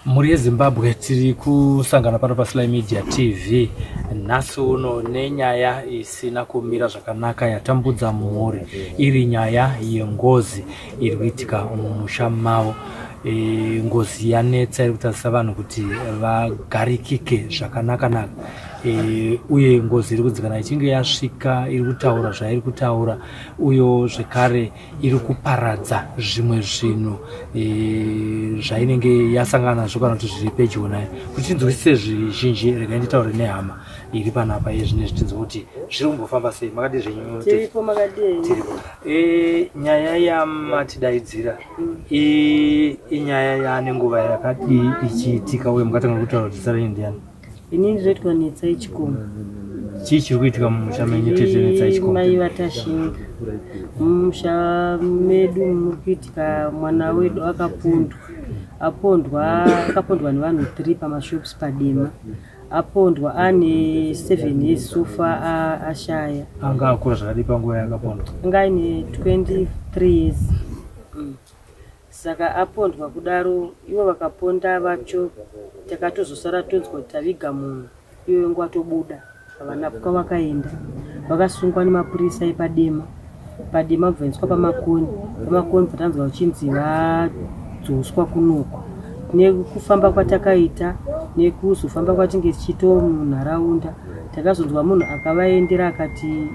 Mhuri yeZimbabwe, tiri kusangana pano paSly Media TV nhasi uno nenyaya isina kumira zvakanaka yatambudza mhuri, iri nyaya yengozi iri kuitika mumusha mavo. Ngozi yanetsa, iri kutadzisa vanhu kuti vagarikike zvakanaka naka. Uye ngozi iri kunzi kana ichinge yasvika iri kutaura zvairi kutaura, uyo zvekare iri kuparadza zvimwe zvinhu zvainenge yasangana nazvo kana kuti zviri pedyo nayo. Kuti tinzwisise zvizhinji, regai nditaure nehama iri panapa yezvinezvi, tinzwe kuti zviri kumbofamba sei. Makadii zvenyu? Tiripo, makadii? Tiripo. Nyaya yamatidaidzira inyaya yaane nguva yakadii ichiitika, uye mungatanga kutaura kuti zita renyu ndiani? Inini ndinoitwa Netsai Chikomo. Chii chiri kuitika mumusha menyu, tete Netsai Chikomo? Mai vaTashinga. Mumusha medu muri kuitika, mwana wedu akapondwa. Apondwa, akapondwa nevanhu 3 pamashops paDema. Apondwa ane 7 years, so far ashaya. Anga akura zvakadii panguva yaakapondwa? Anga aine 23 years. Saka apondwa kudaro, ivo vakaponda vacho takatozosara tonzwa kuti taviga munhu, ivo vengu vatobuda, havana kwavakaenda. Vakasungwa nemapurisa epaDema. PaDema bvaendeswa paMakoni. PaMakoni bva tanzwa vachinzi vadzoswa kunoko. Nekufamba kwatakaita, nekuzofamba kwatinge tichiito munharaunda, takazonzwa munhu akavaendera akati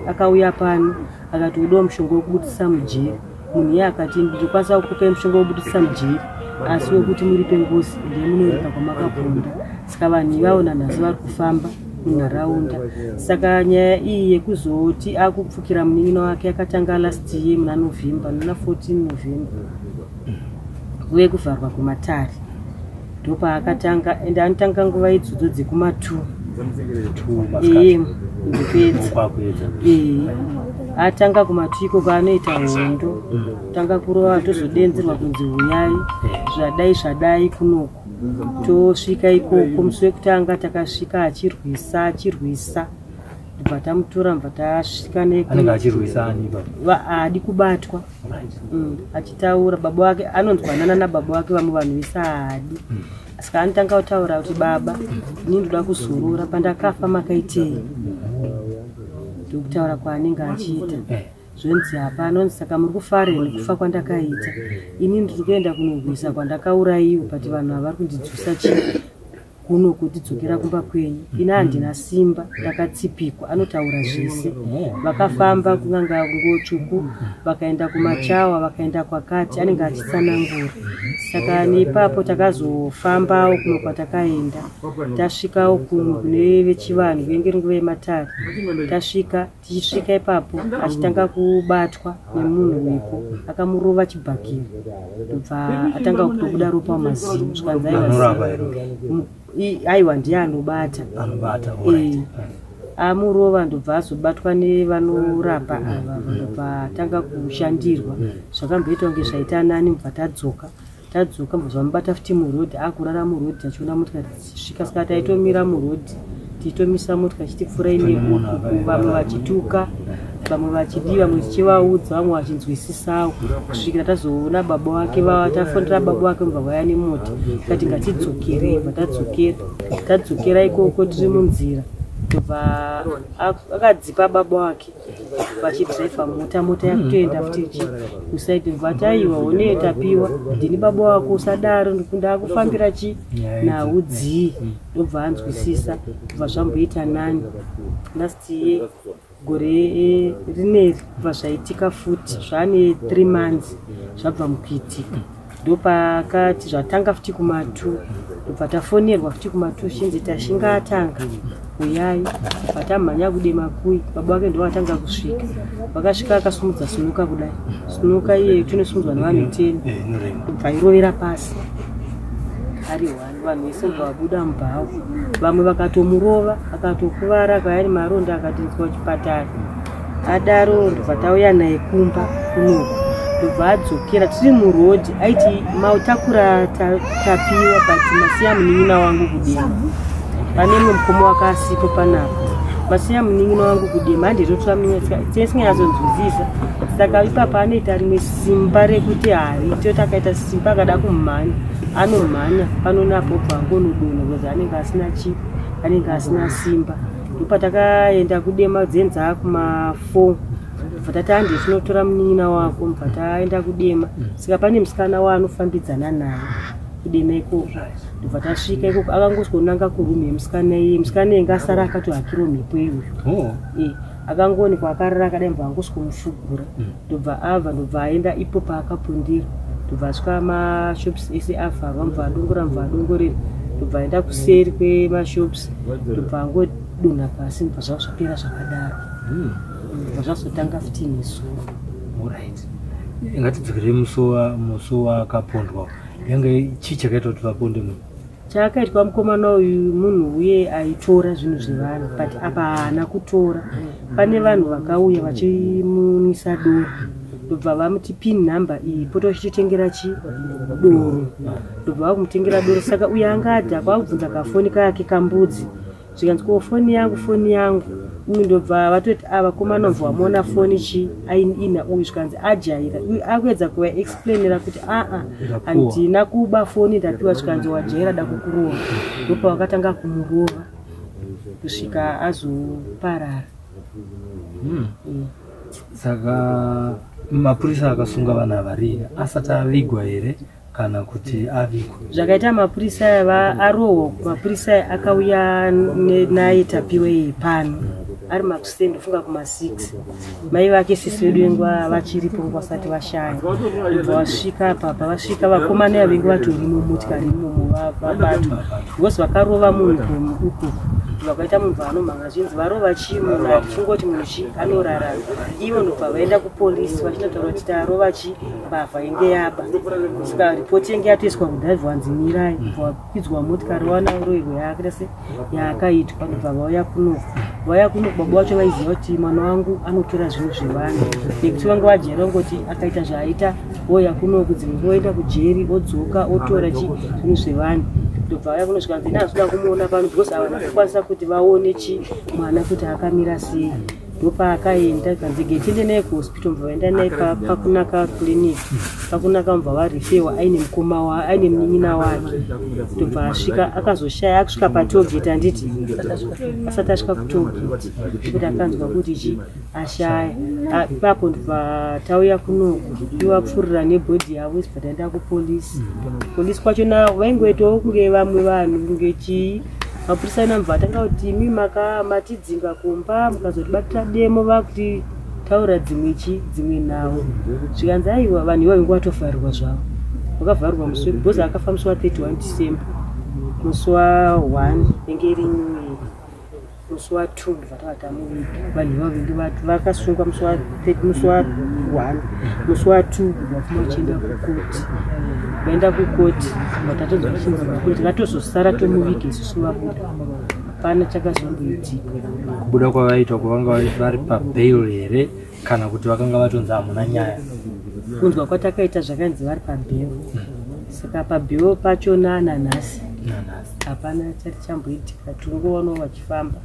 akauya pano akati udiwa mushonga wekubudisa mujeri. Munhu iye akati, "Ndinokwanisa kukupai mushonga wekubudisa mujeri, asi wekuti muripe ngozi, ndiye munoripa kwamakaponda." Saka vanhu ivavo nanhasi vari kufamba munharaunda. Saka nyaya iyi yekuzoti akupfukira munin'ina wake yakatanga last year muna November, muna 14 November, uye kuvharwa kwematare ndopaakatanga. Ende anotanga nguva idzodzo dzekuma2 am, ndipedza. Kwakuedza. Ee, atanga kuma2 ikoko anoita hondo, tanga kurova, tozodenzerwa kunzi huyai, zvadai zvadai kunoku. Tosvika ikoko, musi wekutanga takasvika achirwisa, achirwisa, ndobva tamutora, mbva tasvika. Anenge achirwisa ani ipapo? Haadi kubatwa. Achitaura baba wake, anonzwanana nababa wake, vamwe vanhu vese haadi. Saka anotanga kutaura kuti, "Baba, ini ndoda kuzorora, pandakafa makaitei?" Ndokutaura kwaanenge achiita. Zvonzi hapana. Anonzi, "Saka muri kufara here nekufa kwandakaita? Ini ndiri kuenda kunorwisa kwandakaurayiwa, but vanhu ava vari kundidzosa chi kuno kutidzokera kumba kwenyu. Ini handina simba, ndakatsipikwa." Anotaura zvese. Vakafamba kun'anga Ngotsvuku, vakaenda kumachawa, vakaenda kwakati, anenge achitsanangura. Saka neipapo takazofambawo kumwe kwatakaenda. Tasvikawo kumwe kune vechivanhu, kuenge nguva yematare. Tasvika, tichisvika ipapo achitanga kubatwa nemunhu weko, akamurova chibhakiro, ndobva atanga kutobuda ropa mumazino. Zvikanzi aiwa. Anorapa here? Aiwa, ndiye anobata. Anobata. Amurova, ndobva azobatwa nevanorapa ava, ndobva atanga kushandirwa. Zvakamboita kunge zvaita nani, mubva tadzoka. Tadzoka, mbva zvamubata futi murodhi, akurara murodhi achiona motikari dzichisvika. Saka taitomira murodhi, tichitomisa motikari chitipfuurai nekuku, vamwe vachituka, vamwe vachidii, vamwe tichivaudza, vamwe vachinzwisisawo, kusvikira tazoona baba wake. Tafonera baba wake, mubva vauya nemota, tikati ngatidzokerei. Bva tadzokera. Tadzokera ikoko, tiri munzira, ndobva akadzipa baba wake vachidhiraivha mota. Mota yakutoenda futi chi kusaidi, bva aiwa, one Tapiwa, ndini baba wako, usadaro, ndakufambira chi nhau dzii. Ndobva anzwisisa, bva zvamboita nani. Last year, gore rineri, bva zvaitika futi. Zvane 3 months zvabva mukuitika. Ndopakati zvatanga futi kuma2, ndobva tafonerwa futi kuma2 chinzi Tashinga atanga, uyai. Bva tamhanya kuDema kui, baba vake ndo vatanga kusvika. Vakasvika akasumudza sinuka kudai, sinuka iye tinosumudzwa nevanhu 10. Inorema. Ndobva irovera pasi ari one. Vanhu vese ndobva vabuda mubhawa, vamwe vakatomurova, akatokuvara, akauya nemaronda, akatoendeswa kuchipatara. Adaro, ndobva tauya naye kumba kunoku. Ndobva adzokera, tiri murodhi, aiti, "Matakura Tapiwa, but masiya munin'ina wangu kuDema." Pane mumwe mukoma wake asipo panapa. "Masiya munin'ina wangu kuDema, handitotora munin'ina." Tisinganyatsonzwisisa. Saka ipapa anoita rimwe simba rekuti harito, takaita simba akada kumhanya, anomhanya pano napo obva angonodonha because anenge asina chi anenge asina simba. Ndopatakaenda kudema dzenza kuma4, bva tati hande tinotora munin'ina wako, mubva taenda kudema. Saka pane musikana waanofambidzana naye kudema ikoko. Ndobva tasvika ikoko, akangosonanga kurumu yemusikana iye. Musikana iye ngasara akatohakirawo mhepo iyoyo. Akangoonekwa akarara akadai, mubva angosvomufugura, ndobva abva, ndobva aenda ipo paakapundira, ndobva asvika mashops ese avharwa, mubva adongora, mubva adongorera, ndobva aenda kuseri kwemashops, ndobva angodonha pasi, mubva zvava zvapera zvakadaro. Ndobva zvazotanga futi nezuro. Alright, ngatidzokerei musi wakapondwa. Yange chii chakaita kuti vaponde munhu? Chaakaitwa mukomana uyu, munhu uye aitora zvinhu zvevanhu, but apa haana kutora. Pane vanhu vakauya vachimunwisa doro, ndobva vamuti pin number iyi, pota uchitotengera chi doro, ndobva vakumutengera doro. Saka uyo anga adhakwa, akubvunza kafoni kake kambudzi, zvikanzi ko foni yangu, foni yangu. Uyu ndobva vatoti a vakomana, bva vamuona foni chi ina uyu, zvikanzi ajaira. Uyu akuedza kuvaexplainira kuti aa, handina kuba foni, ndapiwa. Zvikanzi wajaira, da kukurova. Ndopa vakatanga kumurova kusvika azoparara. Saka mapurisa akasunga vanhu ava rini? Asati avigwa here kana kuti avigwa? Zvakaita mapurisa aya arohwa, mapurisa aya akauya naye Tapiwe pano ari makuseni, ndofunga kuma6. Mai vake, sisi vedu venguva vachiripo, vasati vashaya. Ndobva vasvika apa, pavasvika vakomana ava vengu vatorimo motikari imomo, vabatwa because vakarova munhu uku, vakaita munhu anomhanga, zvinzi varova chii munhu, achifunga kuti munhu chi anorarama. Ivo ndobva vaenda kupolisi vachinotaura kuti tarova chi mbavha inge yaba. Saka ripoti yenge yatoiswa kudhiraivha, wanzi mirai, wakwidzwa motikari, wana uroirwe yaakaita se yaakaitwa. Ndobva vauya kunoku, vauya kunoku, baba vacho vaiziva kuti mwana wangu anotora zvinhu zvevanhu, nekuti vanga vajaira kungoti akaita zvaaita ouya kunoku, dzimwe nguva oenda kujeri, odzoka otora chi zvinhu zvevanhu. Ndobva vauya kunosvika nzi ndazoda kumuona pano because havana kukwanisa kuti vaone chi mwana kuti akamira sei. Ndopaakaenda, kanzi getiende naye kuhospital, mubva vaenda naye paKunaka clinic. Pakunaka mubva varifewa aine mukoma, aine munin'ina wake. Ndobva asvika, akazoshaya akusvika patollgate, handiti asati asvika kutollgate, kuti akanzwa kuti chi ashaya. Ipapo ndobva tauya kunoku, ivapfurira nebhodhi yavo, isibva taenda kupolisi. Polisi kwachona vaingoitawo kunge vamwe vanhu, kunge chii, mapurisa namubva atanga kuti imi matidzinga kumba, mukazotibatira demo, vakuti taura dzimwe chi dzimwe nhau. Zvikanzi aiwa, vanhu ivo vengu vatovharirwa zvavo, vakavharirwa musi because akafa musi wa31 December, musi wa1 inge iri new year, musi wa2 ndobva tava tamuviga. Vanhu ivavo venge vakasungwa musi wa1, musi wa2 vafuma vachienda kukoti, vaenda kukoti, vatatonzwa vachinzi vabuda, takatozosara tomuviga isusu vabuda, hapana chakazomboitika. Kubuda kwavaitwa kwavanga vari pabail here kana kuti vakanga vatonzi hamuna nyaya? Kunzwa kwatakaita zvakanzi vari pabail, saka pabail pachona nanhasi Nanhasi hapana chati chamboitika, tingoonawo vachifamba.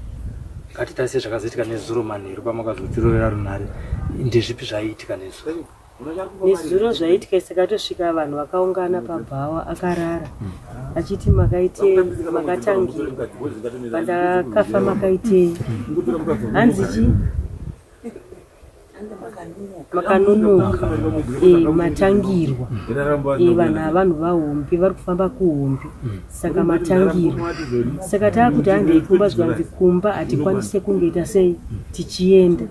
Ngatitarise zvakazoitika nezuro manheru pamakazotirovera runhare. Ndezvipi zvaiitika nezuro? Nezuro zvaiitika, sakatosvika vanhu vakaungana pabhawa, akarara achiti makaitei, makatangirwa pandakafa, makaitei, hanzi chi makanonoka, matangirwa. Vanhu ava vanhu vahombe, vari kufamba kuhombe, saka matangirwa. Saka taakuti handei kumba, zvikanzi kumba hatikwanise kunge sei tichienda,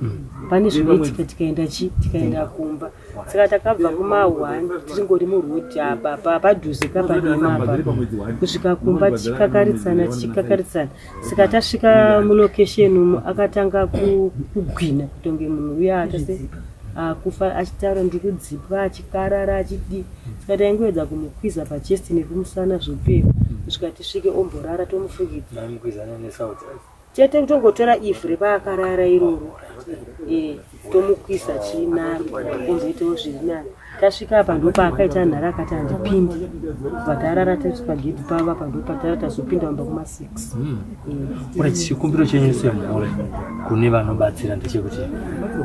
pane zvinoitika tikaenda chi tikaenda kumba. Saka takabva kuma1 tichingori murodhi apa padhuze kapadema apa kusvika kumba, tichikakaritsana, tichikakaritsana. Saka tasvika mulocation umu, akatanga kugwina kutonge munhu uya atase akufa, achitaura ndikudzipwa, achikarara, achidii. Saka taingoedza kumukwiza pachest nekumusana, zvopera kusvika tisvike omborara, tomufukidza. Maimukwizana nesauti? Chete, kutongotora ivhu repaakarara iroro, tomukwisa chinaro, omboitawo zviri nani. Tasvika apa ndopaakaita nhare akati handipindi, bva tarara tiri pagedhi pavo apa, ndopatara tazopinda mumba kuma 6. Ura chikumbiro chenyu semhuri kune vanobatsira ndechekuti?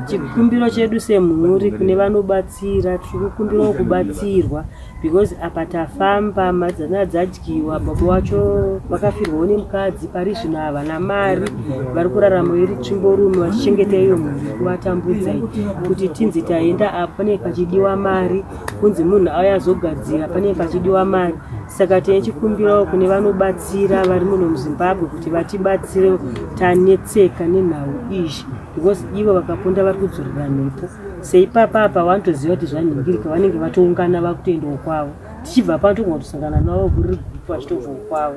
Chikumbiro chedu semhuri kune vanobatsira, tiri kukumbirawo kubatsirwa because apa tafamba madzana dzadyiwa, baba wacho vakafirwawo nemukadzi, pari zvino havana mari, vari kurarama iri tsvimborume vachichengeta iyo mhuri kuvatambudzai. Kuti tinzi taenda apa panenge pachidiwa mari, kunzi munhu auya azogadzira panenge pachidiwa mari. Saka tichikumbirawo kune vanobatsira vari muno muZimbabwe kuti vatibatsire, tanetseka nenhau izvi because ivo vakaponda vari kudzorera mhepo. Seipapa apa vanotoziva kuti zvanhingirika, vanenge vatoungana vakutoendawo kwavo, tichibva pano togona kutosangana navo riri gurupu vachitobvawo kwavo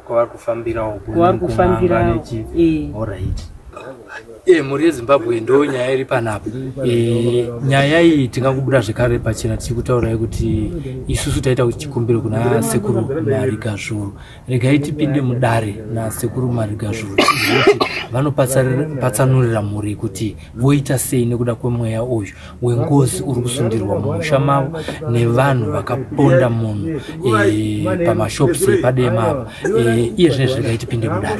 kwavari kufambirawo. Kwavari kufambirawo. Alright, mhuri yeZimbabwe, ndo nyaya iri panapa. Nyaya iyi tingangobuda zvekare pachena tichikutaurai kuti isusu taita chikumbiro kuna Sekuru Marigazvuru. Regai tipinde mudare naSekuru Marigazvuru tizive kuti vanopatsanurira mhuri kuti voita sei nekuda kwemweya uyu wengozi uri kusundirwa mumusha mavo nevanhu vakaponda munhu pamashops epaDema apa. Iye zvinezvi regai tipinde mudare.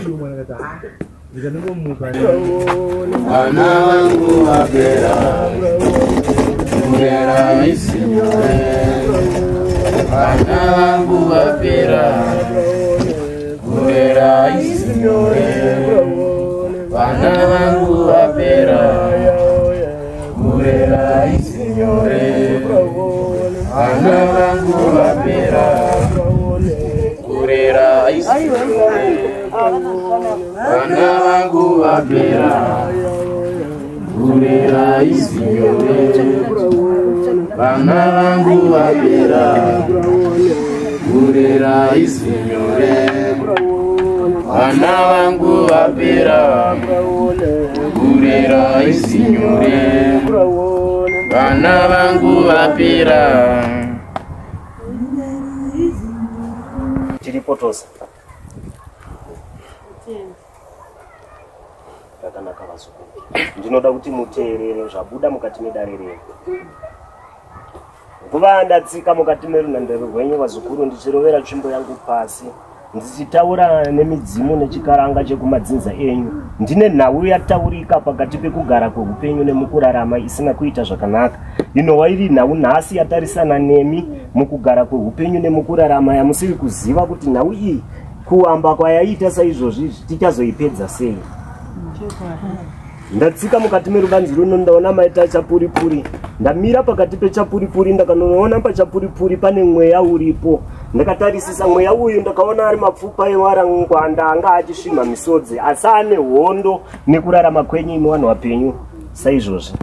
Vana vangu vapera kurera isinyore, vana vangu vapera kurera isinyore, vana vangu vapera kurera isinyore, vana vangu vapera kurera isinyore, vana vangu vapera kurera isinyore, vana vangu vapera kurera isinyore, vana vangu vapera kurera isinyore, vana vangu vapera. Tiripo tose. Zvakanaka vazukuru, ndinoda kuti muteerere zvabuda mukati medare renyu. Nguva ndatsika mukati merunhandare rwenyu vazukuru, ndichirovera tsvimbo yangu pasi, ndichitaura nemidzimu nechikaranga chekumadzinza enyu. Ndine nhau yataurika pakati pekugara kweupenyu nemukurarama isina kuita zvakanaka, inova iri nhau nhasi yatarisana nemi mukugara kweupenyu nemukurarama, yamusiri kuziva kuti nhau iyi kuamba kwayaita saizvozvi tichazoipedza sei. Ndatsika mukati merubanzi runo, ndaona maita chapuripuri. Ndamira pakati pechapuripuri, ndakanoona pachapuripuri pane mweya uripo. Ndakatarisisa mweya uyu, ndakaona ari mapfupa ewarangwanda anga achisvimha misodzi, asi ane hondo nekurarama kwenyu imi vanhu vapenyu saizvozvi.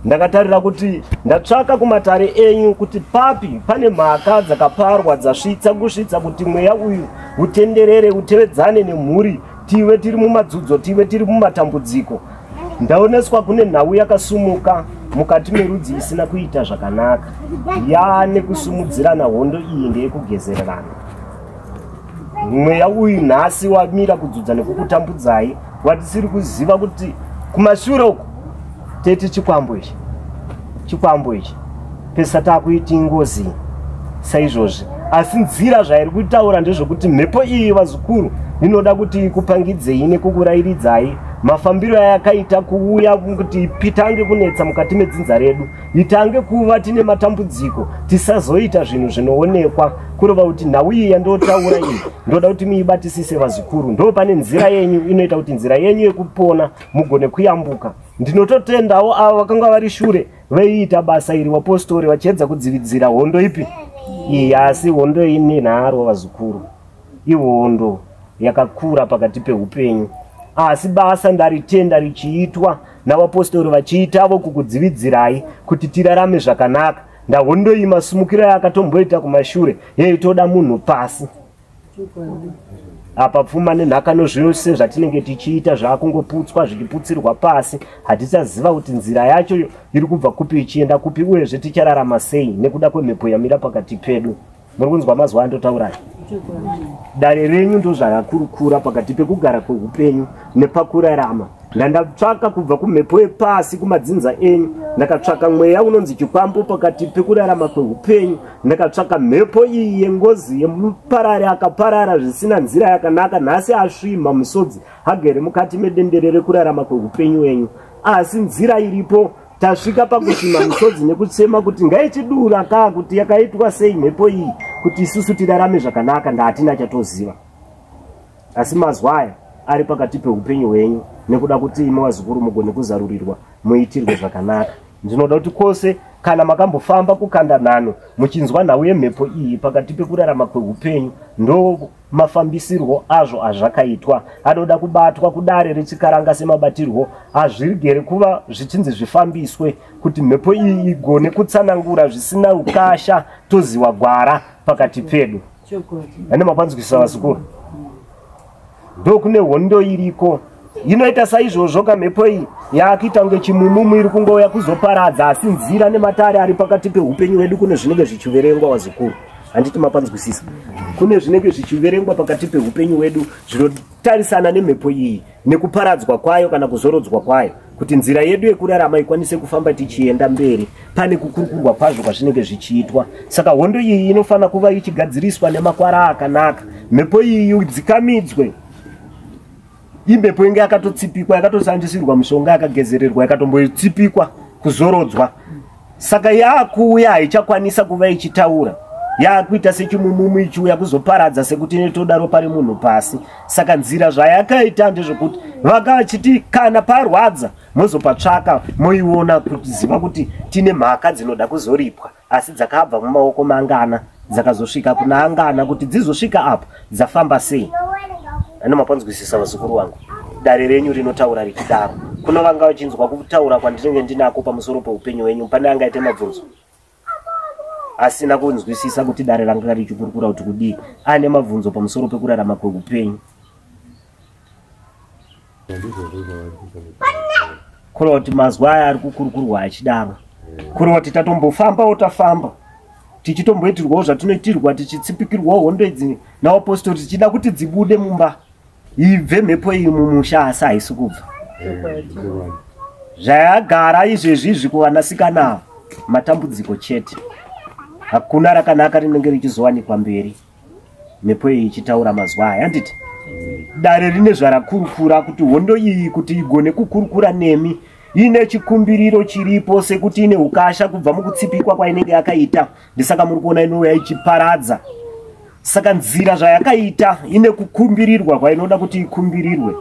Ndakatarira kuti ndatsvaka kumatare enyu kuti papi pane mhaka dzakaparwa dzasvitsa kusvitsa kuti mweya uyu utenderere utevedzane nemhuri, tive tiri mumadzudzo, tive tiri mumatambudziko. Ndaoneswa kune nhau yakasumuka mukati merudzi isina kuita zvakanaka, yaane kusumudzirana. Hondo iyi ndeyekugezererana. Mweya uyu nhasi wamira kudzudza nekukutambudzai, watisiri kuziva kuti kumashure uku teti chikwambo ichi, chikwambo ichi pesa takuiti ngozi saizvozvi. Asi nzira zvairi kutaura ndezvekuti mhepo iyi vazukuru inoda kuti ikupangidzei nekukurayiridzai mafambiro ayakaita kuuya kuti itange kunetsa mukati medzinza redu, itange kuva tine matambudziko, tisazoita zvinhu zvinoonekwa. Kureva kuti nhau iyi yandotaura iyi ndoda kuti muibatisise vazukuru, ndo pane nzira yenyu inoita kuti nzira yenyu yekupona mugone kuyambuka. Ndinototendawo avo vakanga vari shure veiita basa iri, vapostori vachiedza kudzividzira hondo ipi iyi. Asi hondo iyi nenharo vazukuru, ihondo yakakura pakati peupenyu, asi basa ndaritenda richiitwa navapostori vachiitavo kukudzividzirai kuti tirarame zvakanaka. Ndahondo iyi masumukiro yakatomboita kumashure yeitoda munhu pasi apa, pfuma nenhaka nozvose zvatinenge tichiita zvaakungoputswa zvichiputsirwa pasi. Hatichaziva kuti nzira yacho iri kubva kupi ichienda kupi, uyezve tichararama sei nekuda kwemhepo yamira pakati pedu. Muri kunzwa mazuva andotaurai? Dare renyu ndozvarakurukura pakati pekugara kweupenyu nepakurarama. Ndandatsvaka kubva kumhepo yepasi kumadzinza enyu, ndakatsvaka mweya unonzi chikwambo pakati pekurarama kweupenyu, ndakatsvaka mhepo iyi yengozi yemuparari akaparara zvisina nzira yakanaka, nhasi asvimha musodzi agere mukati medendere rekurarama kweupenyu wenyu. Asi nzira iripo, tasvika pakusvima musodzi nekuchema kuti ngaichidura kaa kuti yakaitwa sei mhepo iyi kuti isusu tirarame zvakanaka, ndahatina chatoziva. Asi mazwa aya ari pakati peupenyu hwenyu nekuda kuti imi vazukuru mugone kuzarurirwa muitirwe zvakanaka. Ndinoda kuti kwose kana makambofamba kukanda nhano muchinzwa nhau yemhepo iyi pakati pekurarama kweupenyu, ndo mafambisirwo azvo azvakaitwa. Anoda kubatwa kudare rechikaranga semabatirwo azvirigere kuva zvichinzi zvifambiswe kuti mhepo iyi igone kutsanangura zvisina ukasha, toziwa gwara pakati pedu. Ane mapanzwisisa vazukuru, ndokune hondo iriko inoita saizvozvo kamhepo iyi yakuita kunge chimumumu iri kungouya kuzoparadza, asi nzira nematare ari pakati peupenyu hwedu kune zvinenge zvichiverengwa vazukuru. Handiti mapanzwisisa? Kune zvinenge zvichiverengwa pakati peupenyu hwedu zvinotarisana nemhepo iyi nekuparadzwa kwayo kana kuzorodzwa kwayo, kuti nzira yedu yekurarama ikwanise kufamba tichienda mberi. Pane kukurukurwa kwazvo kwazvinenge zvichiitwa. Saka hondo iyi inofanira kuva ichigadziriswa nemakwara akanaka, mhepo iyi idzikamidzwe. Imhepo inge yakatotsipikwa, yakatoshandisirwa mishonga, yakagezererwa, yakatombotsipikwa kuzorodzwa. Saka yakuuya haichakwanisa kuva ichitaura, yakuita sechimumumu ichiuya kuzoparadza sekuti inotodaro pari munhu pasi. Saka nzira zvayakaita ndezvekuti vanga vachiti kana parwadza mozopatsvaka moiona kuziva kuti tine mhaka dzinoda kuzoripwa, asi dzakabva mumaoko mangana dzakazosvika kuna angana kuti dzizosvika apo dzafamba sei. Ano mapanzwisisa vazukuru vangu, dare renyu rinotaura richidaro. Kuno vanga vachinzwa kutaura kwandinenge ndinako pamusoro peupenyu hwenyu, pane angaite mabvunzo asina kunzwisisa kuti dare ranga richikurukura kuti kudii, ane mabvunzo pamusoro pekurarama kweupenyu. Kureva kuti mazwa aya ari kukurukurwa achidaro, kureva kuti tatombofambawo tafamba tichitomboitirwawo zvatinoitirwa, tichitsipikirwawo hondo idzi navapostori, tichida kuti dzibude mumba ibve mhepo iyi mumusha, asi haisi kubva. Zvayagara izvezvi izvi kuvanasikana ava matambudziko chete, hakuna rakanaka rinenge richizowanikwa mberi mhepo iyi ichitaura mazwa aya. Handiti dare rine zvarakurukura kuti hondo iyi kuti igone kukurukura nemi ine chikumbiriro chiripo, sekuti ine ukasha kubva mukutsipikwa kwainenge yakaita, ndisaka muri kuona inouya ichiparadza. Saka nzira zvayakaita ine kukumbirirwa kwainoda kuti ikumbirirwe,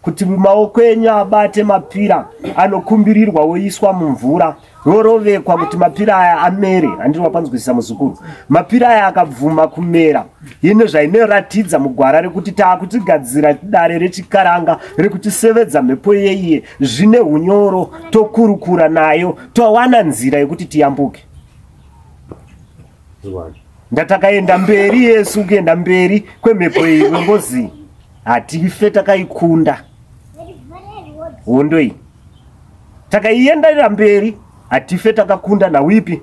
kuti maoko enyu abate mapira anokumbirirwa oiswa mumvura rorovekwa kuti mapira aya amere. Handiri wapanzwisisa muzukuru? Mapira aya akabvuma kumera, ine zvainoratidza mugwara rekuti taakutigadzira dare rechikaranga rekutisevedza mhepo yeiye zvine unyoro, tokurukura nayo towana nzira yekuti tiyambuke. Ndatakaenda mberi yesu kuenda mberi kwemhepo iyi wengozi hatife takaikunda hondo iyi, takaiendarira mberi hatife takakunda nawipi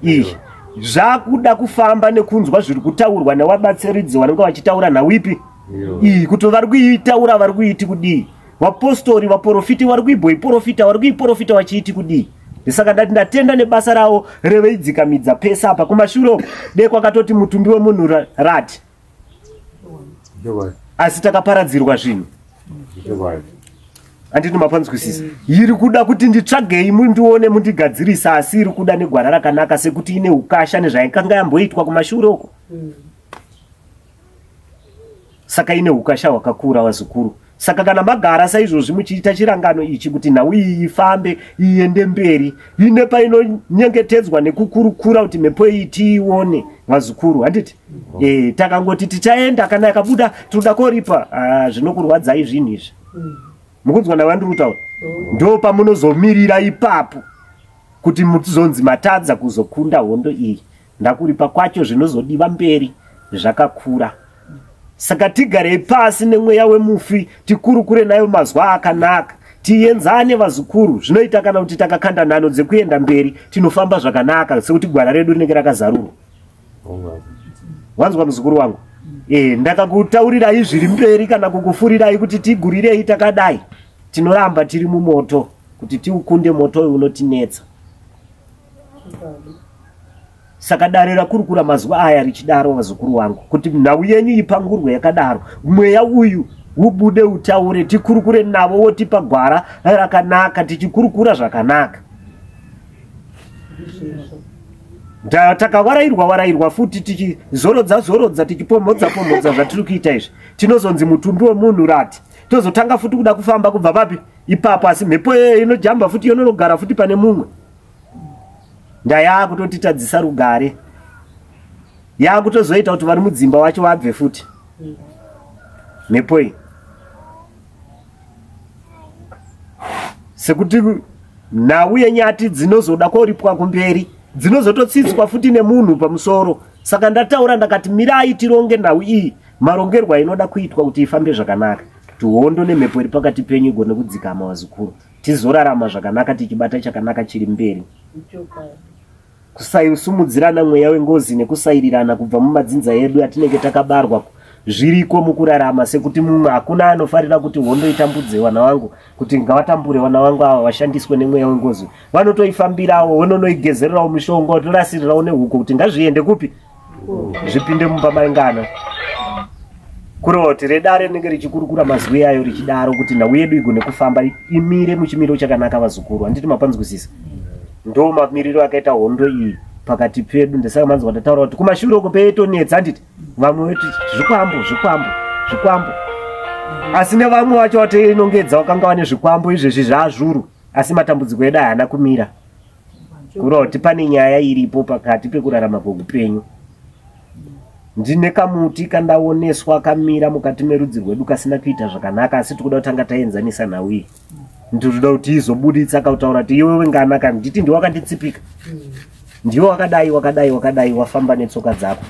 iyi. Zvakuda kufamba nekunzwa zviri kutaurwa nevabatsiridzi vanenge vachitaura nawipi iyi, kuti vari kuitaura vari kuiti kudii, vapostori vaprofiti vari kuiboiprofita vari kuiprofita vachiiti kudii. Saka ndati ndatenda nebasa ravo reveidzikamidza pesa apa. Kumashure de kwakatoti mutumbi wemunhu rati, asi takaparadzirwa zvinhu. Handiti mapanzwisisa? Iri kuda kuti nditsvagei mundione mundigadzirisa, asi iri kuda negwara rakanaka sekuti ine ukasha nezvaikanga yamboitwa kumashure uko. Saka ine ukasha hwakakura vazukuru. Saka kana magara saizvozvi muchiita chirangano ichi kuti nhau iyi ifambe iende mberi, ine painonyengetedzwa nekukurukura kuti mhepo iyi tiione vazukuru. Handiti takangoti tichaenda kana yakabuda tinoda koripa, zvinokurwadzai zvinhu izvi. Mukunzwa navandiri kutaura? Ndo pamunozomirira ipapo kuti muzonzi matadza kuzokunda hondo iyi, ndakuripa kwacho zvinozodiwa mberi zvakakura. Saka tigarei pasi nemweya wemufi tikurukure nayo mazwa akanaka, tienzane vazukuru. Zvinoita kana kuti takakanda nhano dzekuenda mberi tinofamba zvakanaka sekuti gwara redu rinenge rakazarurwa. Wanzwa muzukuru wangu? Ndakakutaurirai zviri mberi kana kukufurirai kuti tigurirei takadai, tinoramba tiri mumoto kuti tiukunde moto uyu unotinetsa. Saka dare rakurukura mazuva aya richidaro, vazukuru vangu, kuti nhau yenyu ipangurwe yakadaro, mweya uyu ubude utaure, tikurukure navo, wotipa gwara rakanaka, tichikurukura zvakanaka. Takawarairwa warairwa futi, tichizorodza zorodza, tichipomhodza pomhodza zvatiri kuita izvi, tinozonzi mutumbi wemunhu rati tozotanga futi kuda kufamba kubva papi ipapo, asi mhepo inojamba futi yononogara futi pane mumwe. Ndayakutotitadzisa rugare, yakutozoita kuti vari mudzimba wacho vabve futi mhepo iyi, sekuti nhau yenyati dzinozoda koripwa kumberi dzinozototsitswa futi nemunhu pamusoro. Saka ndataura ndakati mirai tironge nhau iyi marongerwo ainoda kuitwa kuti ifambe zvakanaka, kuti hondo nemhepo iri pakati penyu igone kudzikama, vazukuru, tizorarama zvakanaka tichibata chakanaka chiri mberi. Kusaisumudzirana mweya wengozi nekusairirana kubva mumadzinza edu atinenge takabarwa zviriko mukurarama, sekuti mumwe hakuna anofarira kuti hondo itambudze vana vangu, kuti ngavatambure vana vangu ava vashandiswe nemweya wengozi. Vanotoifambirawo, vononoigezererawo mishonga, votorasirirawo nehuku kuti ngazviende kupi, zvipinde mumba maingana. Kuroti redare rinenge richikurukura mazwi ayo richidaro kuti nhau yedu igone kufamba imire muchimiro chakanaka, vazukuru. Handiti mapanzwisisa? Ndo mamiriro akaita hondo iyi pakati pedu. Ndisaka manzwa ndataura kuti kumashure uko peitonetsa, handiti? Vamwe veti zvikwambo zvikwambo zvikwambo, asi nevamwe vacho vatoinongedza vakanga vane zvikwambo izvezvi zvazvuru, asi matambudziko edu haana kumira. Kureva kuti pane nyaya iripo pakati pekurarama kweupenyu. Ndine kamuti kandaoneswa kamira mukati merudzi rwedu kasina kuita zvakanaka, asi tikuda kutanga taenzanisa nhau iyi. Ndinoda kuti izobuditsa kautaura kuti iwewe ngana kana nditi ndiwe wakanditsipika, ndiwe wakadai wakadai wakadai, wafamba netsoka dzako,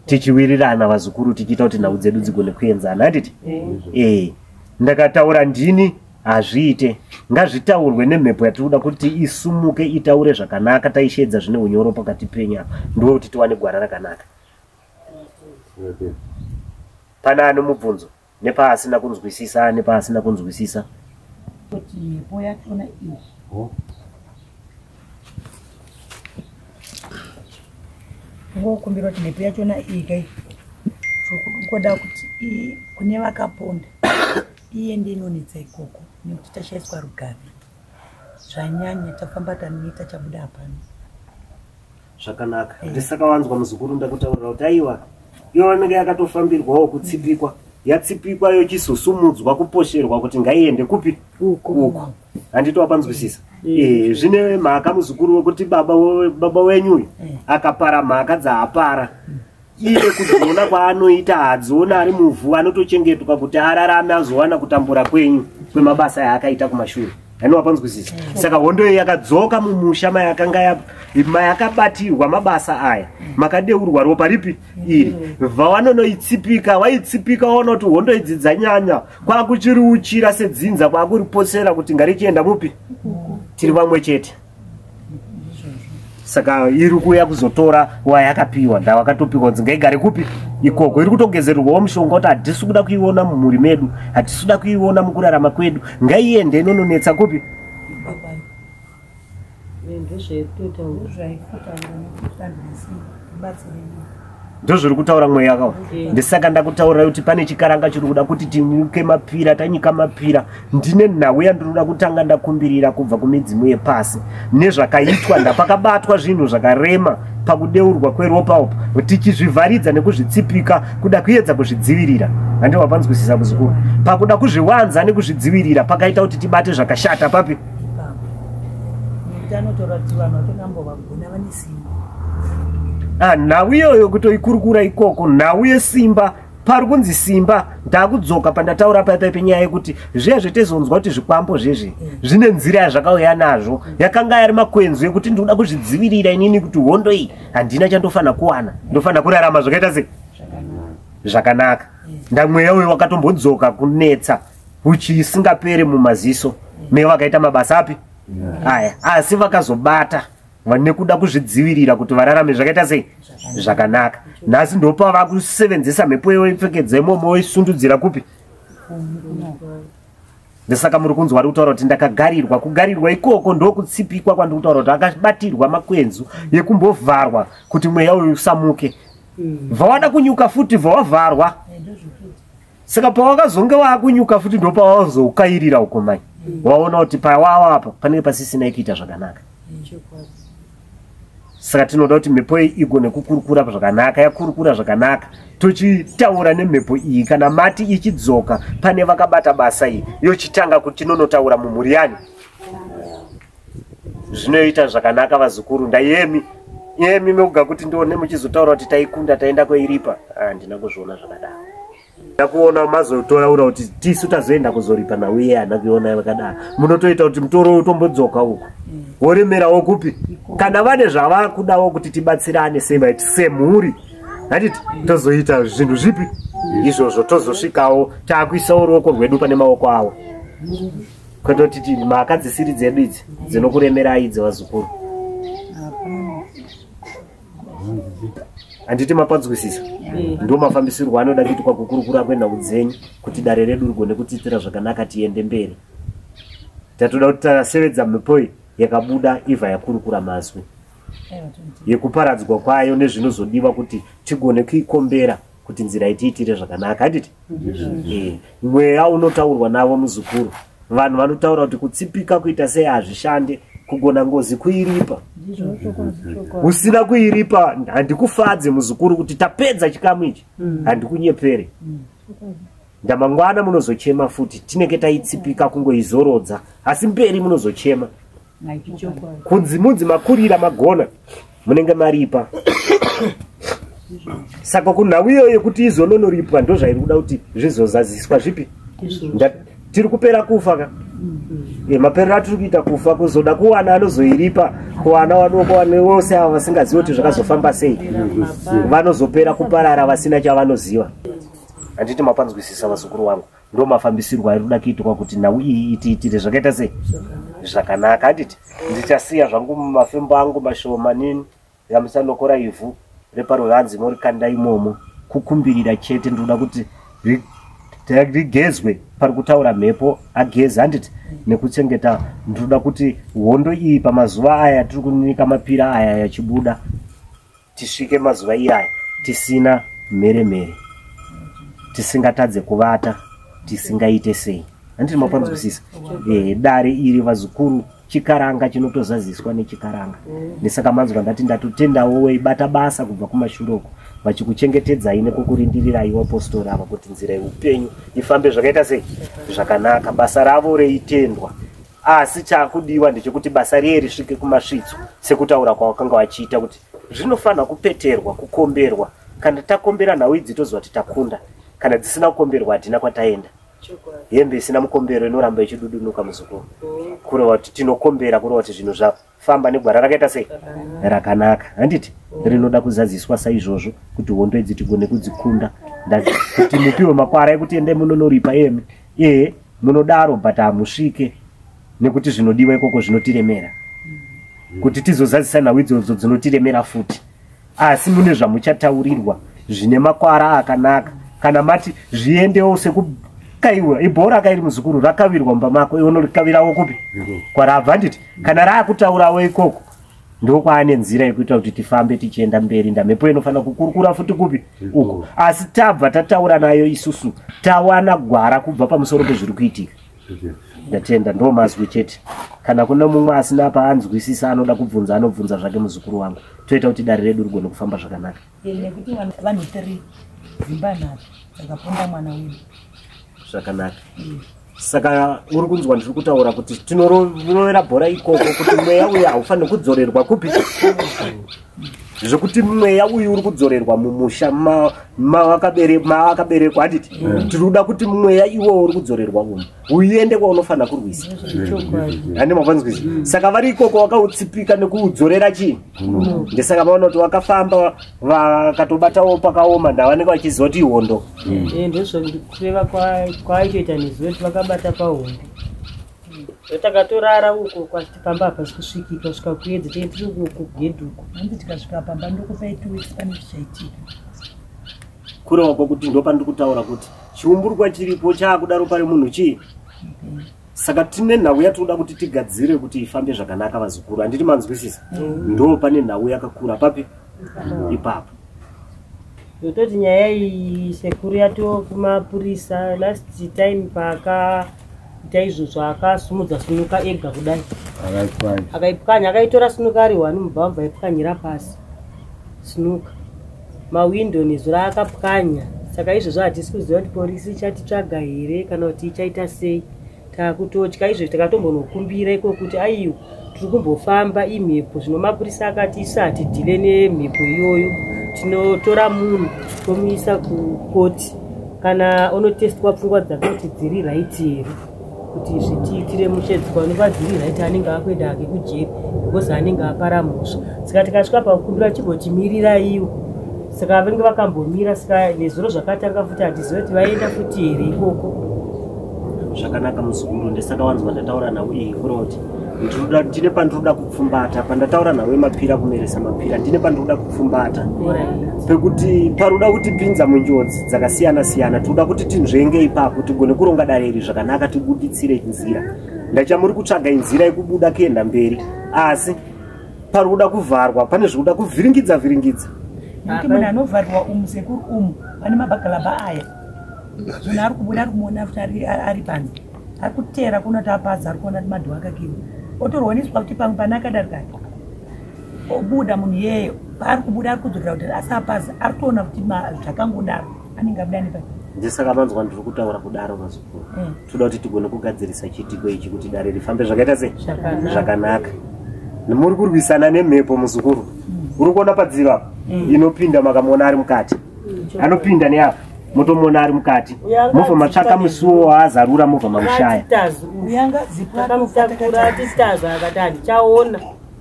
tichiwirirana vazukuru, tichiita kuti nhau dzedu dzigone kuenzana, handiti? Ndakataura ndini hazviite, ngazvitaurwe nemhepo yatiri kuda kuti isumuke itaure zvakanaka, taishedza zvine unyoro pakati penyu apa, ndiwo kuti tiwane gwara rakanaka. Pana ane mubvunzo nepaasina kunzwisisa, nepaasina kunzwisisa? Kuti mhepo yachona iyi, ngokumbira kuti mhepo yachona iyi kai ngoda kuti kune vakaponda iende inonetsa ikoko, nekuti tashaiswa rugare zvanyanya, tafamba taneta, chabuda hapana. Zvakanaka. Ndisaka wanzwa muzukuru ndakutaurira kuti aiwa, iyo inenge yakatofambirwawo kutsipikwa, yatsipikwa yochizosumudzwa kuposherwa kuti ngaiende kupi, uko, handiti wapanzwisisa? Zvine mhaka muzukuru wekuti baba wenyu uyu akapara mhaka dzaapara iye, kudziona kwaanoita hadziona ari muvhu, anotochengetwa kuti ararame azowana kutambura kwenyu kwemabasa yaakaita kumashure. Ani wapanzwisisa? Saka hondo iyi yakadzoka mumusha mayakanga mayakabatirwa mabasa aya, makadeurwa ropa ripi iri, vavanonoitsipika, vaitsipika vaona kuti hondo idzi dzanyanya, kwakuchiriuchira sedzinza, kwakuripotsera kuti ngarichienda mupi, tiri vamwe chete. Saka iri kuuya kuzotora wayakapiwa, ndawakatopiwa kunzi ngaigare kupi, ikoko. Iri kutogezerwawo mushonga kuti hatisi kuda kuiona mumhuri medu, hatisi kuda kuiona mukurarama kwedu, ngaiende inononetsa kupi. Ndozvaikutotaura. Zvaikutaura nekuti batsirei. Ndozviri kutaura mweya kawo. Ndisaka ndakutaurira kuti pane chikaranga chiri kuda kuti tinyuke mapira, tanyika mapira. Ndine nhau yandinoda kutanga ndakumbirira kubva kumidzimu yepasi nezvakaitwa, ndapakabatwa zvinhu zvakarema pakudeurwa kweropa upo, tichizvivharidza nekuzvitsipika kuda kuedza kuzvidzivirira. Handi wapanzwisisa muzukuru? Pakuda kuzviwanza nekuzvidzivirira pakaita kuti tibate zvakashata papi? Ipapo, nekuti anotaura kuti vanhu vatongambovagona vane simba. Ah, nhau iyoyo kutoikurukura ikoko, nhau yesimba, pari kunzi simba. Ndakudzoka pandataura paipai penyaya yekuti zviya zvetezonzwa kuti zvikwambo zvezvi zvine nzira yazvakauya nazvo, yakanga yari makwenzu ekuti ndinoda kuzvidzivirira inini kuti hondo iyi handina chandofanira kuwana, ndofanira kurarama zvakaita sei, zvakanaka. Ndamweya uyu wakatombodzoka kunetsa uchisingaperi mumaziso me vakaita mabasa api aya, asi vakazobata. Nekuda kuzvidzivirira kuti vararame zvakaita sei? Zvakanaka. Nhasi ndopava kusevenzesa mhepo yoipfekedza imomo woisundudzira kupi? Ndosaka muri kunzwa ari kutaura kuti ndakagarirwa. Kugarirwa ikoko ndokutsipikwa kwandiri kutaura kuti akabatirwa makwenzu yekumbovharwa kuti mweya uyu usamuke. Bva wada kunyuka futi, bva wavharwa. Saka pawakazonge waakunyuka futi, ndopawazoukairira uko mai. Waona kuti pawawa apa panenge pasisina ikuita zvakanaka. Saka tinoda kuti mhepo iyi igone kukurukura zvakanaka. Yakurukura zvakanaka, tochitaura nemhepo iyi. Kana mati ichidzoka pane vakabata basa iyi, yochitanga kuti tinonotaura mumhuri yani zvinoita zvakanaka. Vazukuru, ndayemi yemi mekuga kuti ndione muchizotaura kuti taikunda, taenda koiripa. Handina kuzviona zvakadaro. Ndakuona mazotaura kuti tisu tazoenda kuzoripa nhau iye, hana kuiona vakadaro. Munotoita kuti mutoro utombodzoka uku, woremerawo kupi? Kana vane zvavakudawo kuti tibatsirane semaiti semhuri, handiti tozoita zvinhu zvipi izvozvo? Tozosvikawo taakuisawo ruoko rwedu pane maoko avo, kwete kuti mhaka dzisiri dzedu idzi dzinokuremerai idzi, vazukuru. Handiti mapanzwisisa? Ndo mafambisirwo anoda kuitwa kukurukura kwenhau dzenyu kuti dare redu rigone kutiitira zvakanaka, tiende mberi. Tatoda kuti tasevedza mhepo iyi yakabuda ibva yakurukura mazwi yekuparadzwa kwayo nezvinozodiwa kuti tigone kuikombera kuti nzira itiitire zvakanaka, handiti? Mweya unotaurwa navo, muzukuru. Vanhu vanotaura kuti kutsipika kuita sei hazvishande, kugona ngozi kuiripa. Usina kuiripa handikufadze, muzukuru, kuti tapedza chikamu ichi. Handikunyepere, ndamangwana munozochema futi. Tinenge taitsipika kungoizorodza, asi mberi munozochema kunzi munzi makurira magona, munenge maripa. Saka kunhau iyoyo yekuti izononoripwa, ndo zvairi kuda kuti zvizozaziswa zvipi? Tiri kupera kufa ka. Maperero atiri kuita kufa, kuzoda kuwana anozoiripa kuwana vadoko vane vose ava vasingazivi kuti zvakazofamba sei, vanozopera kuparara vasina chavanoziva. Handiti mapanzwisisa, vazukuru vangu? Ndo mafambisirwo ari kuda kuitwa kuti nhau iyi itiitire zvakaita sei? Zvakanaka, handiti? Ndichasiya zvangu mafembo angu mashoma nini yamusanokora ivhu reparuvanzi morikanda imomo kukumbirira chete. Ndinoda kuti rigezwe pari kutaura mhepo ageze, handiti? Nekuchengeta, ndinoda kuti hondo iyi pamazuva aya tiri kunyika mapira aya yachibuda, tisvike mazuva iyaya tisina mheremhere, tisingatadze kuvata, tisingaite sei. Handiti mapanzwisisa? Dare iri, vazukuru, chikaranga chinotozaziswa nechikaranga. Nesaka manzwa ndati ndatotendawo weibata basa kubva kumashure uko vachikuchengetedzai nekukurindirirai vapostori ava kuti nzira yeupenyu ifambe zvakaita sei? Zvakanaka. Basa ravo reitendwa, asi chakudiwa ndechekuti basa riye risvike kumasvitso sekutaura kwavakanga vachiita kuti zvinofanira kupeterwa, kukomberwa. Kana takombera nhau idzi, toziva kuti takunda. Kana dzisina kukomberwa, hatina kwataenda. Hembe isina mukombero inoramba ichidudunuka, muzukuru. Kureva kuti tinokombera, kureva kuti zvinhu zvafamba negwara rakaita sei? Rakanaka, handiti? Rinoda kuzadziswa saizvozvo kuti hondo idzi tigone kudzikunda. Kuti mupiwe makwara ekuti endai munonoripa emi, ehe, munodaro, but hamusvike nekuti zvinodiwa ikoko zvinotiremera kuti tizozadzisa nhau idzodzo, dzinotiremera futi. Asi mune zvamuchataurirwa zvine makwara akanaka. Kana mati zviendewo sekukaiwa ibhora kairi, muzukuru, rakavirwa mumba mako, iwe unorikavirawo kupi? Kwarabva, handiti? Kana raakutaurawo ikoko, ndokwaane nzira yekuita kuti tifambe tichienda mberi. Ndamhepo inofanira kukurukura futi kupi? Uko. Asi tabva tataura nayo isusu, tawana gwara kubva pamusoro pezviri kuitika. Ndatenda, ndo mazwi chete. Kana kune mumwe asina paanzwisisa anoda kubvunza, anobvunza zvake, muzukuru wangu. Toita kuti dare redu rigone kufamba zvakanaka. Nekuti vanhu three, dzimba nhatu dzakaponda mwana wedu. Zvakanaka. Saka uri kunzwa ndiri kutaura kuti tinorovera bhora ikoko kuti mweya uyu haufaniri kudzorerwa kupi, zvekuti mweya uyu uri kudzorerwa mumusha mawakaberekwa, handiti? Tiri kuda kuti mweya iwowo uri kudzorerwa umu uende kwaunofanira kurwisa, handi mapanzwisa? Saka vari ikoko wakautsipika nekuudzorera chii. Ndesaka vaona kuti wakafamba vakatobatawo pakaoma, ndavanenge vachiziva kuti ihondo. Ndozvo kureva kwaitoita nezuva kuti vakabata pahondo. Takatorara uko kwachiti pamba hapasi kusvikika kusvika kuedza tenge tiri uko kugedhi uko. Hanzi tikasvika pamba ndokupai 2 weeks pane zvichaitika. Kureva kwokuti ndopandiri kutaura kuti chiumburwa chiripo chaakudaro pari munhu chii? Saka tine nhau yatinoda kuti tigadzire kuti ifambe zvakanaka vazukuru. Handiti manzwisisa? Ndo pane nhau yakakura papi? Ipapo. Ndototi nyaya iyi sekuru yatoo kumapurisa last time paakaita izvozvo akasumudza sunuka ega kudai. Akaipwanya, akaitora sunuka ari one mubva mubva aipwanyira pasi. Sunuka. Mawindo nezuro akapwanya. Saka izvozvo hatisi kuziva kuti porisi ichatitsvaga here kana kuti ichaita sei. Takutotya izvo takatombonokumbira iko kuti aiwa tiri kumbofamba imhepo. Zvino mapurisa akati isu hatidhile nemhepo iyoyo, tinotora munhu tomuisa kukoti kana onotestwa pfungwa dzake kuti dziri right here kuti zvitiitire mushe. Dzikaonekwa dziri right anenge akuenda hake kujeri because anenge apara mhosva. Saka tikasvika pakukumbira chimbotimirira iwo, saka vanenge vakambomira. Saka nezuro zvakatanga futi, hatizivi kuti vaenda futi here ikoko. Zvakanaka muzukuru, ndisaka wanzwa ndataura nhau iyi kureva kuti ndine pandinoda kupfumbata pandataura nhau yemapira kumeresa mapira. Ndine pandinoda kupfumbata pekuti paroda kutipinza munjodzi dzakasiyana siyana. Tinoda kuti tinzvenge ipapo tigone kuronga dare iri zvakanaka, tibuditsire nzira. Ndachamuri kutsvaga inzira yekubuda kuenda mberi, asi pari kuda kuvharwa, pane zvikuda kuvhiringidza vhiringidza. Nekuti munhu anovharirwa umu sekuru, umu pane mabhagalabha aya, munhu ari kubuda ari kumuona futi ari panze, ari kuteera kuona kuti apaza, ari kuona kuti madhoo akakiwa, otorwaniswa kuti pamwe pane akadarika, obuda munhu iyeyo. Paari kubuda ari kudzokera kuti asapaza, ari kutoona kuti zvakangodaro anenge abuda nepa. Ndisaka manzwa ndiri kutaura kudaro mazukuru. Toda kuti tigone kugadzirisa chiitiko ichi kuti dare rifambe zvakaita sei? Zvakanaka. Zvakanaka. Muri kurwisana nemhepo muzukuru. Uri kuona padziva apa inopinda, makamuona ari mukati, anopinda neapa, motomuona ari mukati, mobva matsvaka musuwo waazarura, mobva mamushaya. Uyangadzipwa. Takamutakura atitazi, akati handichaona,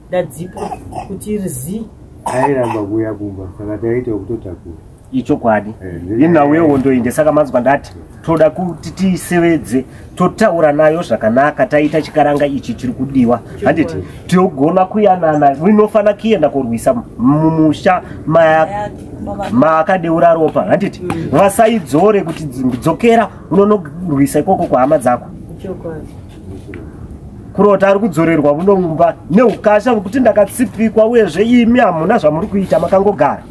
ndadzipwa kuti zi. Airamba kuuya kumba, saka taita kutotakura. Ichokwadi, inhau yehondo iyi. Ndesaka manzwa ndati toda kuti tiisevedze, totaura nayo zvakanaka, taita chikaranga ichi chiri kudiwa, handiti? Togona kuyanana. Inofana kuenda kurwisa mumusha maakadeura ropa, handiti? Vasaidzore kuti dzokera unonorwisa ikoko kuhama dzako. Chokwadi. Kurota ari kudzorerwa munomumba neukasha hwekuti ndakatsipikwa, uyezve imi hamuna zvamuri kuita, makangogara.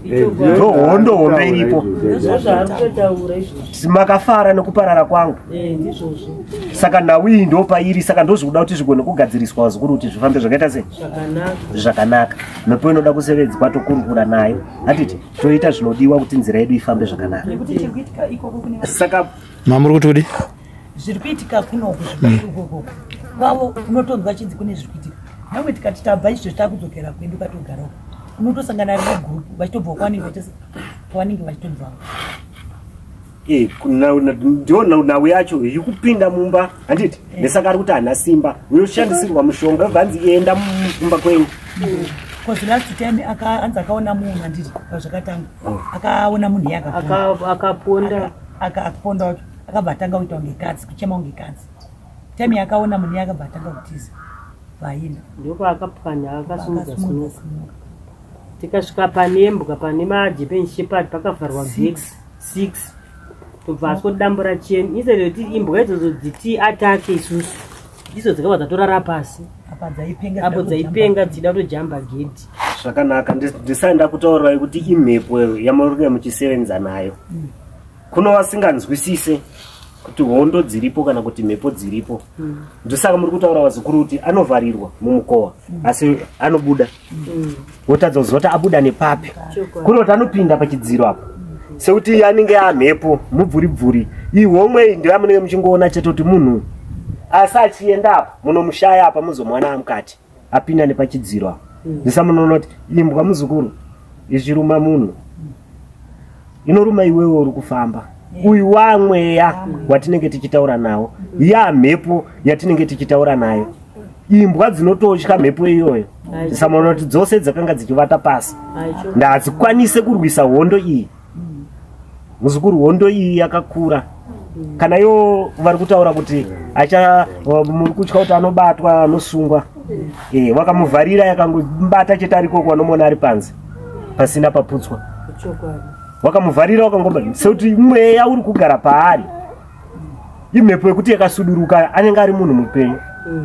Ndo hondo hombe iripo. Ndizvo zvaari kutotaura izvozvo. Makafara nekuparara kwangu. Ndizvozvo. Saka nhau iyi ndo pairi. Saka ndozvikuda kuti zvigone kugadziriswa vazukuru, kuti zvifambe zvakaita sei? Zvakanaka. Zvakanaka. Mhepo inoda kusevedzwa, tokurukura nayo, hatiti? Toita zvinodiwa kuti nzira yedu ifambe zvakanaka. Nekuti chiri kuitika ikoko kune Saka Mamuri kuti kudi? Zviri kuitika kunoku, zviri ukokoko kwavo unotonzwa chinzi kune zviri kuitika. Nyangwe tikati tabva izvo takudzokera kwedu katogara uko, unotosangana riri gurupu vachitobva kwavanenge vachitobvawo. Ndio nhau yacho yikupinda mumba, handiti? Nesaka ari kuti hana simba, uyoshandisirwa mushonga, bvanzi enda mumba kwenyu. Because last time anzi akaona munhu, handiti? Pazvakatanga akaona munhu iye akaponda. Akaponda. Akaponda wacho akabva atanga kuita kunge katsi, kuchema kunge katsi. Time yakaona munhu iye akabva atanga kutiza vaina. Ndopaakapwanya, akasumudza sunuka. Tikasvika pane mbwa, pane maGerman Shepherd, pakavharwa gate 6, tobva aswodambura cheni instead yekuti imbwa idzodzo dziti atake isusu, idzo dzakabva dzatorara pasi. Apa dzaipenga. Apo dzaipenga dzida kutojamba gedhi. Zvakanaka. Ndisaenda kutaurirai kuti imhepo yamuringe muchisevenza nayo. Kuno vasinganzwisise kuti hondo dziripo kana kuti mhepo dziripo, ndosaka muri kutaura vazukuru kuti anovharirwa mumukowa asi anobuda, wotadza kuziva kuti abuda nepapi. Kuri kuti anopinda pachidziro apo sekuti anenge amhepo mubvuribvuri ihomwe iyi, ndiyo yamunenge muchingoona chete kuti munhu, asi achienda apa munomushaya apa, muzomwana amukati apinda nepachidziro apa. Ndisa munoona kuti imbwa muzukuru ichiruma munhu inoruma iwewe uri kufamba. Uyu wamweya watinenge tichitaura nawo, yamhepo yatinenge tichitaura nayo. Imbwa dzinototya mhepo iyoyo. Samaona kuti dzose dzakanga dzichivata pasi, ndadzikwanise kurwisa hondo iyi muzukuru. Hondo iyi yakakura. Kana iwo vari kutaura kuti acha muri kutya kuti anobatwa anosungwa, wakamuvharira yakangobata chete arikoko, vanomuona ari panze pasina paputswa. Wakamuvharira wakangomba sekuti mweya uri kugara paari, imhepo yekuti yakasuduruka, anenge ari munhu mupenyu,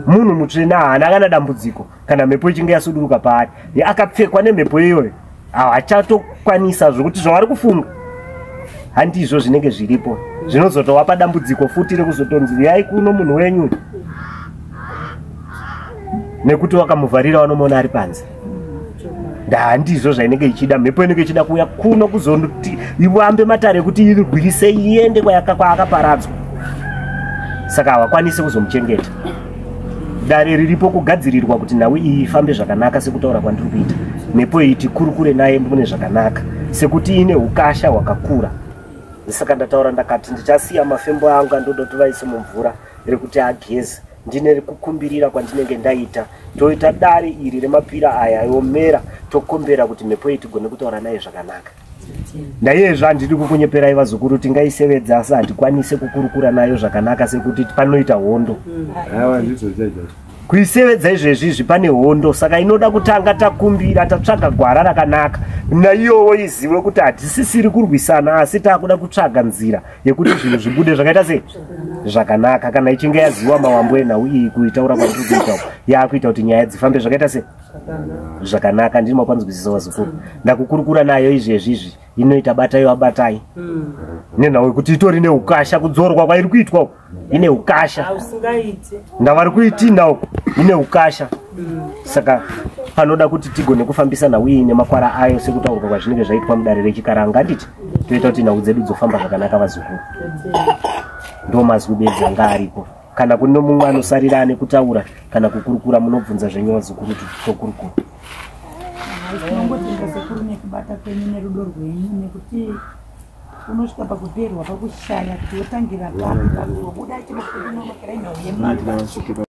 munhu mutsvene, haana kana dambudziko. Kana mhepo ichinge yasuduruka paari, akapfekwa nemhepo iyoyo, hachatokwanisa zvokuti zvavari kufunga handizvo zvinenge zviripo, zvinozotowapa dambudziko futi rekuzotonzi uyai kuno munhu wenyu, nekuti wakamuvharira vanomuona ari panze. Handizvo zvainenge ichida. Mhepo inenge ichida kuuya kuno kuzoti ivambe matare ekuti irwirise iende kwaakaparadzwa, saka havakwanisi kuzomuchengeta. Dare riripo kugadzirirwa kuti nhau iyi ifambe zvakanaka, sekutaura kwandiri kuita. Mhepo iyi tikurukure naye mune zvakanaka, sekuti ine ukasha hwakakura. Saka ndataura ndakati ndichasiya mafembo angu andoda kuti vaise mumvura rekuti ageze, ndine kukumbirira kwandinenge ndaita. Toita dare iri remapira aya yomera, tokombera kuti mhepo iyi tigone kutaura naye zvakanaka. Naiyezvo handidi kukunyeperai vazukuru, tingaisevedza asi handikwanise kukurukura nayo zvakanaka, sekuti panoita hondo. Kuisevedza izvezvi izvi pane hondo, saka inoda kutanga takumbira, tatsvaga gwara rakanaka, naiyowo izive kuti hatisisiri kurwisana, asi taakuda kutsvaga nzira yekuti zvinhu zvibude zvakaita sei zvakanaka. Kana ichinge yaziwa mawambo enhau iyi, kuitaura kwandiri kuita yaakuita kuti nyaya dzifambe zvakaita sei zvakanaka. Ndini makwanzwisisa vazukuru, ndakukurukura nayo izvezvi izvi inoita batai wabatai nenhau yekuti itori neukasha. Kudzorwa kwairi kuitwa uku ine ukasha, ndavari kuitinda uku ine ukasha, saka panoda kuti tigone kufambisa nhau iyi nemakwara ayo sekutaurwa kwazvinenge zvaitwa mudare rechikaranga. Handiti toita kuti nhau dzedu dzofamba zvakanaka vazukuru? Ndo mazwi bedzi anga aripo. Kana kune mumwe anosarira ane kutaura kana kukurukura, munobvunza zvenyu vazukuru, tokurukura. Tinongotenda sekuru nekubata kwenyu nerudo rwenyu, nekuti unosvika pakuperwa, pakushaya kuti wotangira papi, pakuzobuda chinokunonokerai nhau yemari.